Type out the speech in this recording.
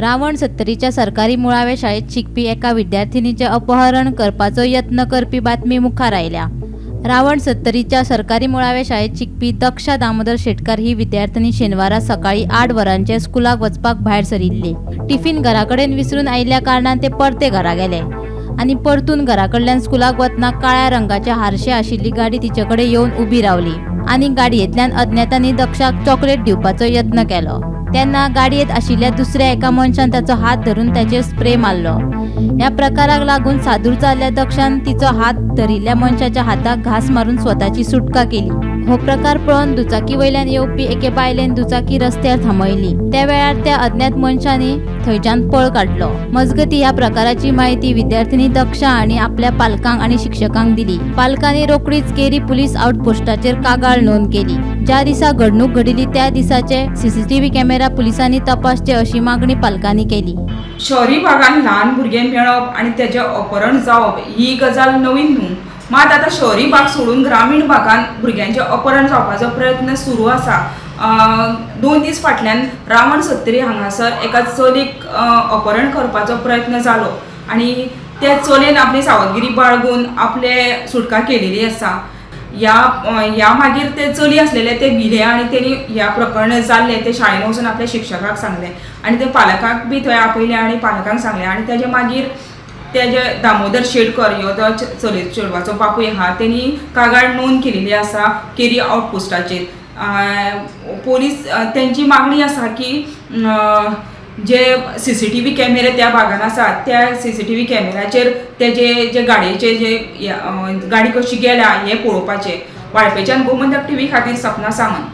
रावण सत्तरीच्या सरकारी मुळावे शाळेत शिकपी एका विद्यार्थिनीचे अपहरण करपाचो यत्न करपी बातमी मुखार आयल्या. रावण सत्तरीच्या सरकारी मुळावे शाळेत शिकपी दक्षा दामोदर शेटकार ही विद्यार्थिनी शेनवारा सकाळी 8 वरांचेर स्कुलाक वचपाक भायर सरिल्ली. टिफिन घरा कडेन विसरून आयिल्ल्या कारणान ते परते घरा गेले आनी परतून घरा कडल्यान स्कुलाक वतना काळ्या रंगाचे हारशे आशिल्ली गाडी तिचे कडेन येवन उबी रावली आनी गाडयेंतल्यान अज्ञातांनी दक्षाक चॉकलेट दिवपाचो यत्न केलो. तेन्ना गाडयेंत आशिल्ल्या दुसऱ्या एका मनशान ताचो हात धरून ताचेर स्प्रे मारलो. ह्या प्रकाराक लागून सादूर जाल्ल्या दक्षान तिचो हात धरिल्ल्या मनशाच्या हाताक घांस मारून स्वताची सुटका केली. हो प्रकार पळोवन दुचाकी वयल्यान येवपी एके बायलेन दुचाकी रस्त्यार थांबयली. त्या वेळार त्या अज्ञात मनशांनी थंयच्यान पळ काडलो. मजगती ह्या प्रकाराची म्हायती विद्यार्थिनी दक्षा आनी आपल्या पालकांक आनी शिक्षकांक दिली. पालकांनी रोखडीच केरी पुलीस आउटपोस्टाचेर कागाळ नोंद केली. ज्या दिसा घडणूक घडिल्ली त्या दिसाचे सीसीटीव्ही कॅमेरा पुलिसांनी तपासचे अशी मागणी पालकांनी केली. शहरी भागान ल्हान भुरगें मेळप आनी तेजें अपहरण जावप ही गजाल नवीन न्हू, मात आतां शहरी भाग सोडून ग्रामीण भागान भुरग्यांचें अपहरण जावपाचो प्रयत्न सुरू आसा. 2 दीस फाटल्यान रावण सत्तरी हांगासर एका चलीक अपहरण करपाचो प्रयत्न जालो आनी त्या चलयेन आपली सावधगिरी बाळगून आपले सुटका केलेली आसा. ह्या मागीर ते चली आसलेले ते भिले आनी तेणी ह्या प्रकरण जाल्लें ते शाळेन वचून आपल्या शिक्षकाक सांगलें आनी ते पालकांक बी थंय आपयले आनी पालकांक सांगलें आनी तेजे मागीर तेजे दामोदर शेटकर ह्यो तो चले चेडवाचो बापूय आहा तेणी कागाळ नोंद केलेली आसा केरी आउटपोस्टाचेर. पोलीस तेंची मागणी आसा की जे सीसीटीव्ही कॅमेरे त्या भागान आसा त्या सीसीटीव्ही कॅमेराचेर तेजे जे गाडयेचे जे गाडी कशी गेल्या हें पळोवपाचें. वाळपेच्यान गोमंतक टीव्ही खातीर सपना सामंत.